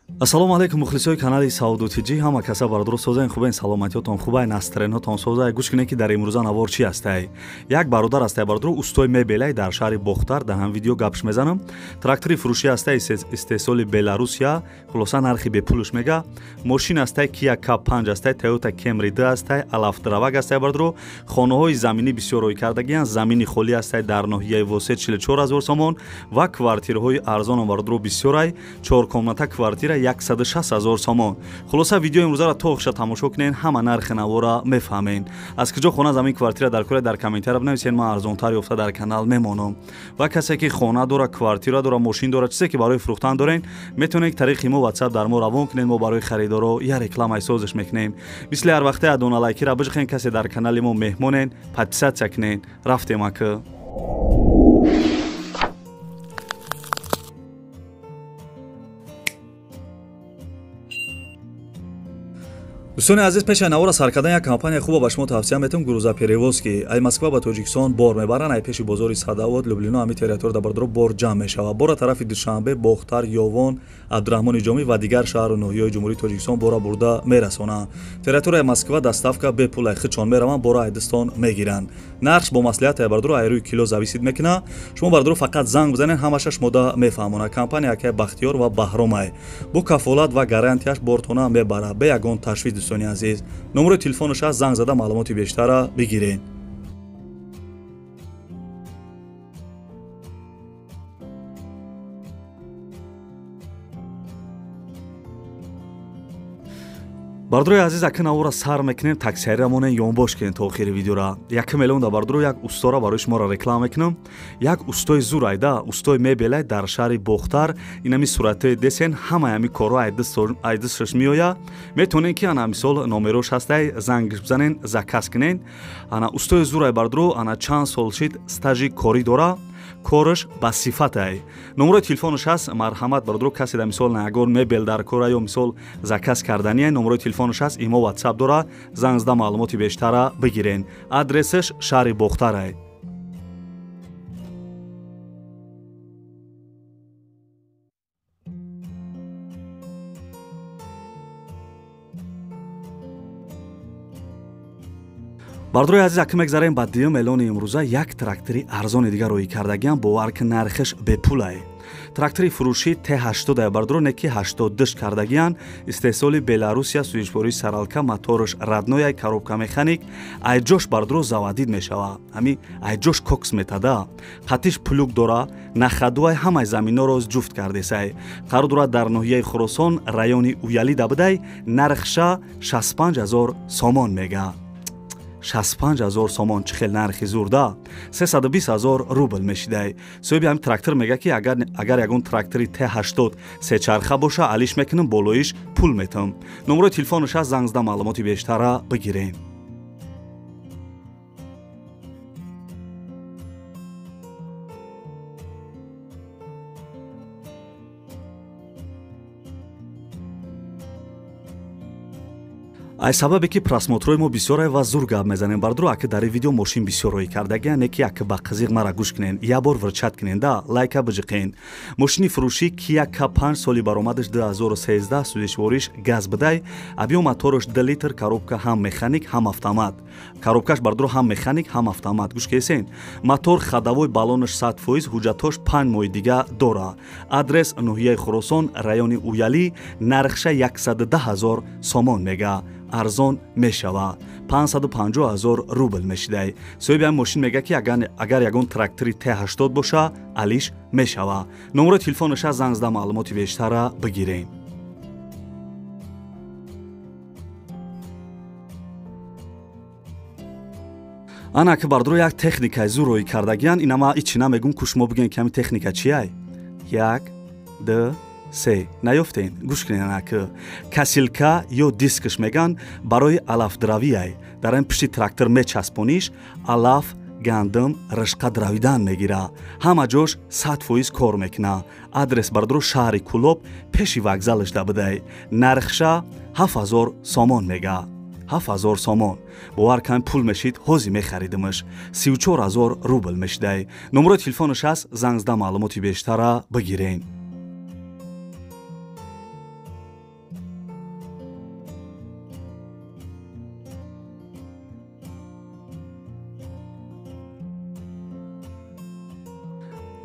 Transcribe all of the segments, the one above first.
Ассалому алайкум мухлисои канали Сауду ТЖ, ҳама каса бародаро созаен, хубен, саломатиётон хубай, настроениятон созай. Гӯш кунед, ки дар имрӯза навор чӣ ҳастай. Як бародар ҳастай, бародаро, устои мебелай дар шаҳри Бохтар. Дар ҳам видео гапш мезанам. Трактори фурӯшӣ ҳастай, истеҳсоли Беларусия, хулоса нархи бепулш мега. Мошин ҳастай, Kia K5 ҳастай, Toyota Camry 2 ҳастай, алафдравак ҳастай, бародаро. Хонаҳои заминӣ бисёр рӯй кардагиянд, замини холӣ ҳастай дар ноҳияи Восе 44 ҳазор сомон ва квартираҳои арзон, бародаро, бисёрай, 4 комната квартира 160 ҳазор сомон. Хулоса, видеои имрӯзаро то охиша тамошо кунен, ҳама нархи навора мефаҳмен. Аз куҷо хона, замин, квартира дар кора, дар комментария бинависен, ман арзонтар ёфта дар канал мемонам. Ва касе ки хона дора, квартира дора, мошин дора, чизе ки барои фурӯхтан дорен, метавонед тариқи мо WhatsApp дар мо равон кунед, мо барои харидоро я рекламаи созиш мекунем. Мисли ҳар вақте адона лайкира биҷихен, касе дар канали мо меҳмонен, подписатсия кунен. Рафтем ака. Дӯстони азиз, пеш аз навора сар кардан як компания хуба ба шумо тавсия метавам, грузоперевозки. Ай Москва ба Тоҷикистон бор мебаранд, ай пеши бозори Садовод, Люблино, ҳами территория бародаро бор ҷамъ мешавад. Бора тарафи Душанбе, Бохтар, Ёвон, Абдураҳмони Ҷомӣ ва дигар шаҳру ноҳияҳои Ҷумҳурии Тоҷикистон бора бурда мерасонанд. Территорияи Москва доставка бепул, ай хичон мераванд, бора айдистон мегиранд. Нархш бо маслиҳат ай бародаро, ай рӯи кило зависит мекунад. Шумо бародаро фақат занг бизанед, ҳамаша шумода мефаҳмонад. Компания акай Бахтиёр ва Баҳромай. Бо кафолат ва гарантияш бортона мебарад, бе ягон ташвиш. Дӯстони азиз, номерои телефонаш аст, занг зада маълумоти бештара бигиред. Бародарои азиз, ака навора сар мекунем, таксиариро монен, ёнбош кунем то охири видеора. Якум миллион да бародаро як устора барои шуморо реклама мекунам. Як устои зур айда, устои мебелай дар шаҳри Бохтар. Инами суратҳои десен, ҳамаи ҳами корҳо айдисташ меояд. Метавонед ки ана мисол номерош ҳастай, занг бизанен, заказ кунен. Ана устои зур ай бародаро, ана чанд сол шид стажи корӣ дора, кораш ба сифатай. Номерои телефонаш ҳаст, марҳамат бародаро, касе дар мисол ягон мебел дар кора ё мисол заказ кардания, номерои телефонаш ҳаст, имо WhatsApp дора, занг зада маълумоти бештара бигирен. Адресаш шаҳри Бохтарай. Бародарои азиз, ака мегзарем ба дуюм эълони имрӯза. Як трактори арзони дигар роӣ кардагиам, бовар ки нархаш бепулай. Трактори фурӯшӣ Т80 бародаро, не ки 82 кардагиян, истеҳсоли Беларусия, сӯзишвории саралка, мотораш родной, коробка механик, айҷош бародаро заводить мешава. Ҳами айҷош кокс метада. Қатиш плуг дора, нахадуай, ҳамаи заминоро ҷуфт кардесай. Қарор дорад дар ноҳияи Хуросон, райони Уялида будай, нархша 65 ҳазор сомон мега. 65 ҳазор сомон, чӣ хел нархи зурда, 320 ҳазор рубл мешидай. Соҳиби ҳамин трактор мега, ки агар ягон трактори Т80 сечарха боша, алиш мекунам, болоиш пул метам. Номерои телефонаш аст, занг зада маълумоти бештара бигирем. Ай сабабе ки просмотрҳои мо бисёре ва зур гап мезанем, бародаро, ака дар ин видео мошин бисёр роӣ кардагия, не ки ака ба қизиқ мара гӯш кунен, як бор выручать кунен да, лайка биҷиқен. Мошини фурӯшӣ Kia K5, соли баромадаш 2013, сӯзишвориш газ бидай, объём мотораш 2 литр, коробка ҳам механик, ҳам автомат. Коробкаш бародаро ҳам механик, ҳам автомат. Гӯш кесен. Мотор ходовой, баллонаш 100%, ҳуҷҷатҳош 5 моҳи дига дора. Адрес ноҳияи Хуросон, райони Уялӣ, нархша 110 ҳазор сомон мега. Арзон мешава, 550 ҳазор рубл мешидай. Соҳиби ҳамин мошин мега, ки агар ягон трактори Т80 боша, алиш мешава. Номерои телефонаш аст, занг зада маълумоти бештара бигирем. Ана ки бародаро як техникаи зур роӣ кардагиян, инама ичи намегум, ку шумо бигӯен, ки ҳамин техника чияй. Як, ду, се, наёфтен. Гӯш кунед, ана ки косилка ё дискаш меган, барои алафдравиай. Дар ин пишти трактор мечаспониш, алаф, гандум, ришқа дравидан мегира. Ҳама ҷош 100% кор мекуна. Адрес бародаро шаҳри Кулоб, пеши вокзалаш да будай. Нархша 7000 сомон мега. 7000 сомон. Бовар кан пул мешид, ҳози мехаридимаш. 34 ҳазор рубл мешидай. Номерои телефонаш аст, занг зада маълумоти бештара бигирен.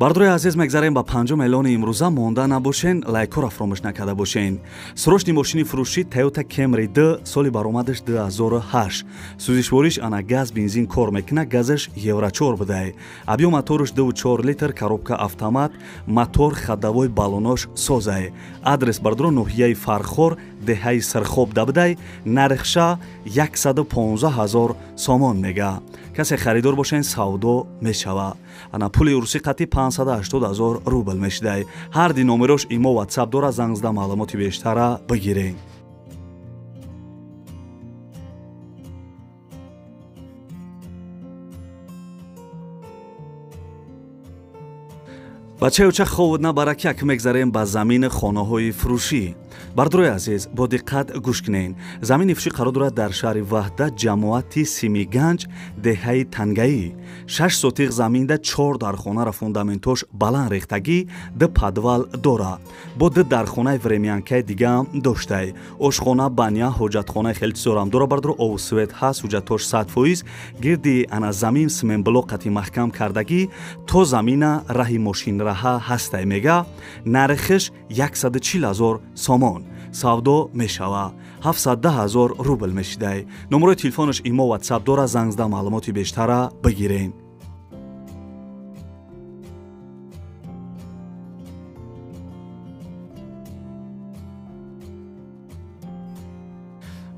Бардорои азиз, мегзарем ба панҷум эълони имрӯза. Монда набошен, лайкҳоро фаромӯш накарда бошен. Срочный мошини фурӯшӣ Toyota Camry 2, соли баромадаш 2008. Сӯзишвориш ана газ, бензин кор мекунад, газаш Евро 4 будай. Объём мотораш 2,4 литр, коробка автомат, мотор ходовой, баллонош созай. Адрес бардоро ноҳияи Фархор, деҳаи Сирхоб дабудай. Нархша 115 000 сомон мега. Касе харидор бошен, савдо мешава. Ана пули русӣ қати 580 000 рубл мешидай. Ҳар ди номерош имо, WhatsApp дора, занг зада маълумоти бештара бигирен. Бачаюча ховуд набара, ки як мегзарем ба замини хонаҳои фурӯшӣ. Бардорои азиз, бо диққат гӯш кунед. Замини фурӯшӣ қарор дорад дар шаҳри Ваҳдат, ҷамоати Симиганҷ, деҳаи Тангаӣ. 6 сотиқ заминда 4 дархонара фундаментош баланд рехтагӣ, 2 подвал дора. Бо 2 дархонаи времянкаи дигаам доштай. Ошхона, баня, ҳоҷатхонаи хеле чизорам дора. Бардоро обу свет ҳаст, ҳуҷҷатош 100%. Гирди ана замин симентблок қати маҳкам кардагӣ, то замина раҳи мошинраҳа ҳастай мега. Нархиш 140 000 сомон. Савдо мешава. 710 000 рубл мешидай. Номерои телефонаш имо, WhatsApp дора, занг зада маълумоти бештара бигирен.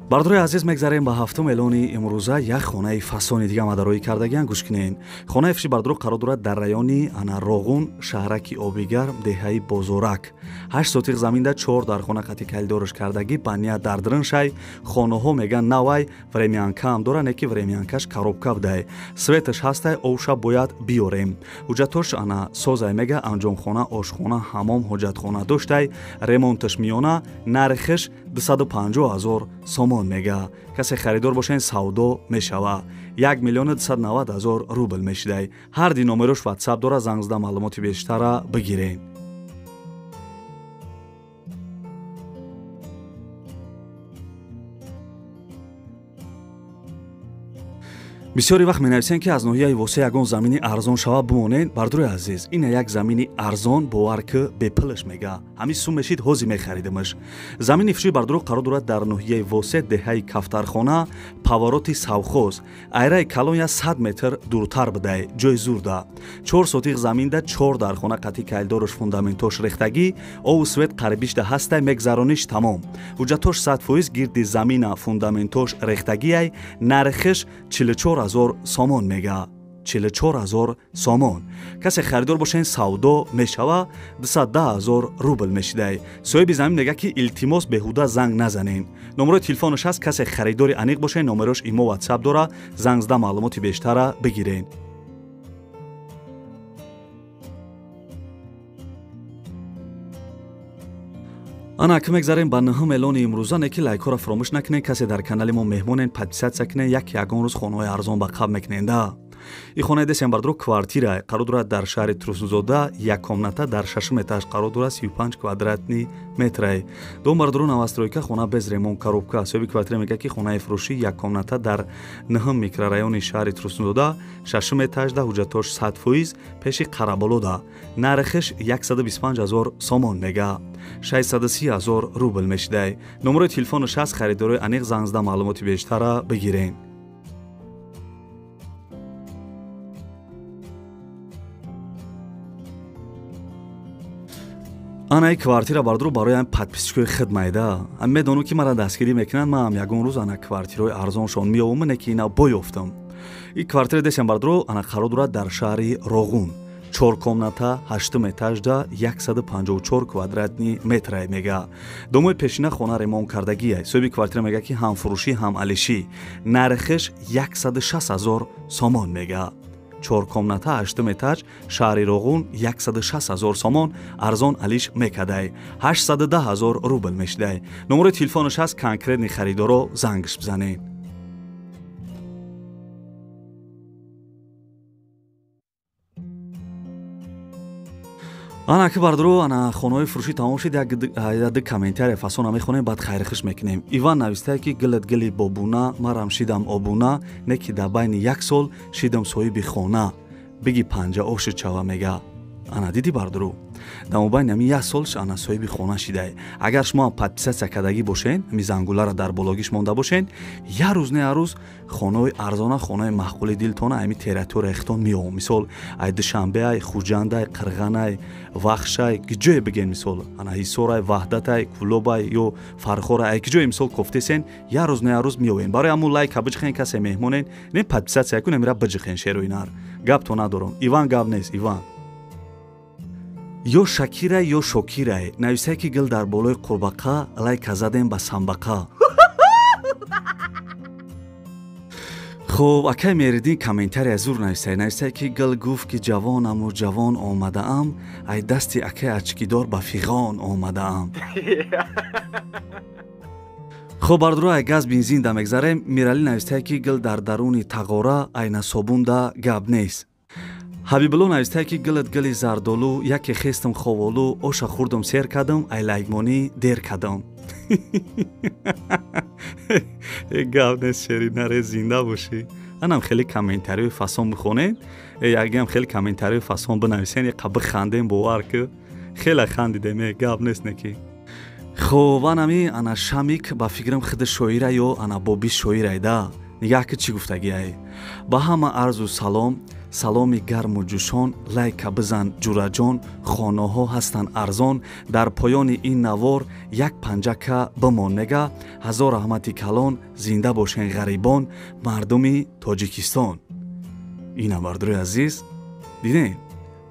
Бардорои азиз, мегзарем ба ҳафтум эълони имрӯза. Як хонаи фасони дига мадароӣ кардагиан, гӯш кунед. Хонаи фурӯши бардоро қарор дорад дар райони ана Роғун, шаҳраки Обигарм, деҳаи Бозорак. 8 сотиқ заминда 4 дархона қати калидорш кардагӣ, баня дар дрыншай. Хонаҳо меган навай, времянкаам дора, не ки времянкаш коробка будай. Светаш ҳастай, овша бояд биёрем. Ҳуҷҷатош ана созай мега, анҷомхона, ошхона, ҳамом, ҳоҷатхона доштай. Ремонташ миёна, нархиш 250 000 сомон мега. Касе харидор бошен, савдо мешава. 1 290 000 рубл мешидай. Ҳар ди номерош WhatsApp дора, занг зада маълумоти бештара бигирен. Бисёри вақт менависем, ки аз ноҳияи Восе ягон замини арзон шава, бимонед. Бардорои азиз, ина як замини арзон, бовар ки бепилаш мега. Ҳамин сум мешид, ҳози мехаридимаш. Замини фурӯши бардоро қарор дорад дар ноҳияи Восе, деҳаи Кафтархона, повороти Савхоз. Айраи калон я 100 метр дуртар будай, ҷои зурда. 4 сотиқ заминда 4 дархона қати калидорош фундаментош рехтагӣ, обу свет қарибишда ҳастай, мегзарониш тамом. Ҳуҷҷатош 100%, гирди замина фундаментош рехтагиай, нархиш 44 000 сомон мега. 44 000 сомон. Касе харидор бошен, савдо мешава, 210 000 рубл мешидай. Соҳиби замин мега, ки илтимос, беҳуда занг назанен. Номерои телефонаш ҳаст, касе харидори аниқ бошен, номерош имо, WhatsApp дора, занг зада маълумоти бештара бигирен. Ана ки мегзарем ба нӯҳум эълони имрӯза, не ки лайкҳоро фаромӯш накунед. Касе дар канали мо меҳмонен, подписаться кунед, як ягон рӯз хонаҳои арзон ба қаб мекуненда. И хонаи десем бардоро квартира қарор дорад дар шаҳри Трусунзода, як комната дар шашум этаж қарор дорад, 35 квадратный метрай. Дом бардоро новостройка, хона без ремонт, коробка. Соҳиби квартира мегӯяд, ки хонаи фурӯшӣ як комната дар нӯҳум микрорайони шаҳри Трусунзода, шашум этажда, ҳуҷҷатош 100%, пеши Қараболода. Нархиш 125 000 сомон мега. 630 000 рубл мешидай. Номерои телефонаш ҳаст, харидорои аниқ занг зада маълумоти бештара бигирен. Ана и квартира бардоро барои ҳам подписчикои худ майда. Ам медонам, ки мара дастгирӣ мекунанд, ман ҳам ягон рӯз ана квартираҳои арзоншон меёвам, не ки ина боёфтам. И квартира десем бардоро ана қарор дорад дар шаҳри Роғун. 4 комната, 8 этажда, 154 квадратный метрай мега. Домои пешина хона ремонт кардагиай. Соҳиби квартира мега, ки ҳам фурӯшӣ, ҳам алишӣ. Нархиш 160 000 сомон мега. 4 комната, 8 этаж, шаҳри Роғун, 160 000 сомон, арзон алиш мекадай. 810 000 рубл мешидай. Номерои телефонаш ҳаст, конкретный харидоро зангш бизанед. Ана ки бардоро ана хонаҳои фурӯшӣ тамом шуд, як ду комментария фасона мехонем, баъд хайрхиш мекунем. Иван навистае, ки гилат гили бобуна, марам шидам обуна, не ки дар байни як сол шидам соҳиби хона. Биги панҷа оши чава мега. Ана диди бардуру. Дар мобайни ҳамин як солш ана соҳиби хона шидай. Агар шумо подписаться кардагӣ бошен, ҳамин зангуларо дар бологиш монда бошен, як рӯз не як рӯз хонаҳои арзона, хонаҳои маъқули дилтона ҳамин территорияи худтон меоям. Мисол ай Душанбеай, Хуҷандай, Қирғанай, Вахшай, ҷое бигем, мисол ана Ҳисорай, Ваҳдатай, Кулобай ё Фархорай, ай ҷое мисол кофтесен, як рӯз не як рӯз меоем. Барои ҳамун лайка биҷихен, касе меҳмонен, не подписаться кун, амира биҷихен шерои нар. Гап то надорам. Иван гап нест, Иван. Ё Шакирай, ё Шокирай. Нависае ки гил дар болои қурбақа лайка задем ба самбақа. Хуб, акай Меридин комментария зур нависае. Нависае ки гил гуфт ки ҷавонаму ҷавон омадаам, ай дасти акай ачкидор ба фиғон омадаам. Хуб, бардуро, ай газ бензин да мегзарем. Миралӣ навистае ки гил дар даруни тағора айна собунда гап нест. Ҳабибулло навистае ки гилат гили зардолу, яке хестам ховолу, оша хӯрдум сер кардам, ай лайкмонӣ дер кардам. Гап нест, шери наре, зинда бошӣ. Анам хеле комментариҳои фасон бихонед, ягиам хеле комментариҳои фасон бинависен, яқа бихандем, бовар ки хеле хандидем, гап нест неки. Хуб, анами ана Шамик ба фикрам худи шоира ё ана боби шоирай да. Нигаҳ ки чӣ гуфтагиай. Ба ҳама арзу салом, саломи гарму ҷӯшон, лайка бизан ҷураҷон, хонаҳо ҳастанд арзон, дар поёни ин навор як панҷака бимон мега, ҳазор раҳмати калон, зинда бошен ғарибон, мардуми Тоҷикистон. Ина бардурои азиз, дидем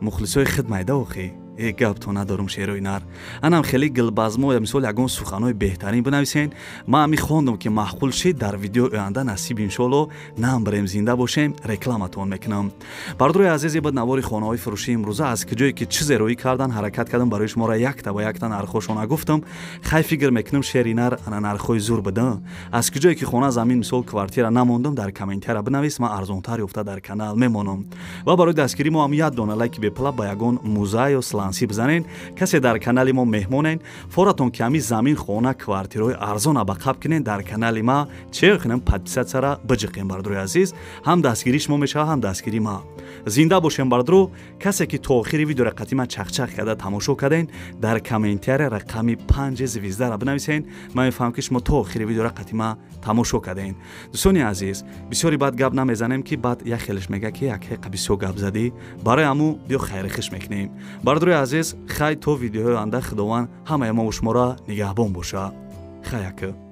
мухлисои худ майда охи. Гап то надорум шерои нар. Анам хеле гилбазмо, мисол ягон суханҳои беҳтарин бинависен. Ман ами хондум ки маъқул шид, дар видеои оянда насиб иншоалло намбарем, зинда бошем, рекламатон мекунам. Бардурои азиз, бад навори хонаҳои фурӯшии имрӯза аз куҷое ки чизе роӣ кардан, ҳаракат кардам барои шуморо якта ба якта нархҳошона гуфтам. Хай фикр мекунам шери нар ана нархҳои зур буда. Аз куҷое ки хона, замин, мисол квартира намондам, дар комментария бинавис, ман арзонтар ёфта дар канал мемонам. Ва барои дастгирии мо ҳам як дона лайки бепла ба ягон муза ё слансӣ бизанен. Касе дар канали мо меҳмонен, форатон ки ҳами замин, хона, квартираҳои арзона ба қаб кунен, дар канали ма че кунем, подписатсияра биҷиқем. Бардурои азиз, ҳам дастгирии шумо мешавад, ҳам дастгирии ма. Зинда бошем бардуро. Касе ки то охири видеора қатъи ман чақчақ карда тамошо карден, дар комментария рақами 5 звездара бинависен. Ман мефаҳмам ки шумо то охири видеора қатъи ман тамошо карден. Дӯстони азиз, бисёри баъд гап намезанем ки баъд як хелеш мега ки як ҳеқа бисёр гап задӣ. Барои ҳаму биё хайрихиш мекунем. Бардурои азиз, хай то видеоҳои оянда, Худованд ҳамаи мо шуморо нигаҳбон боша. Хай ака.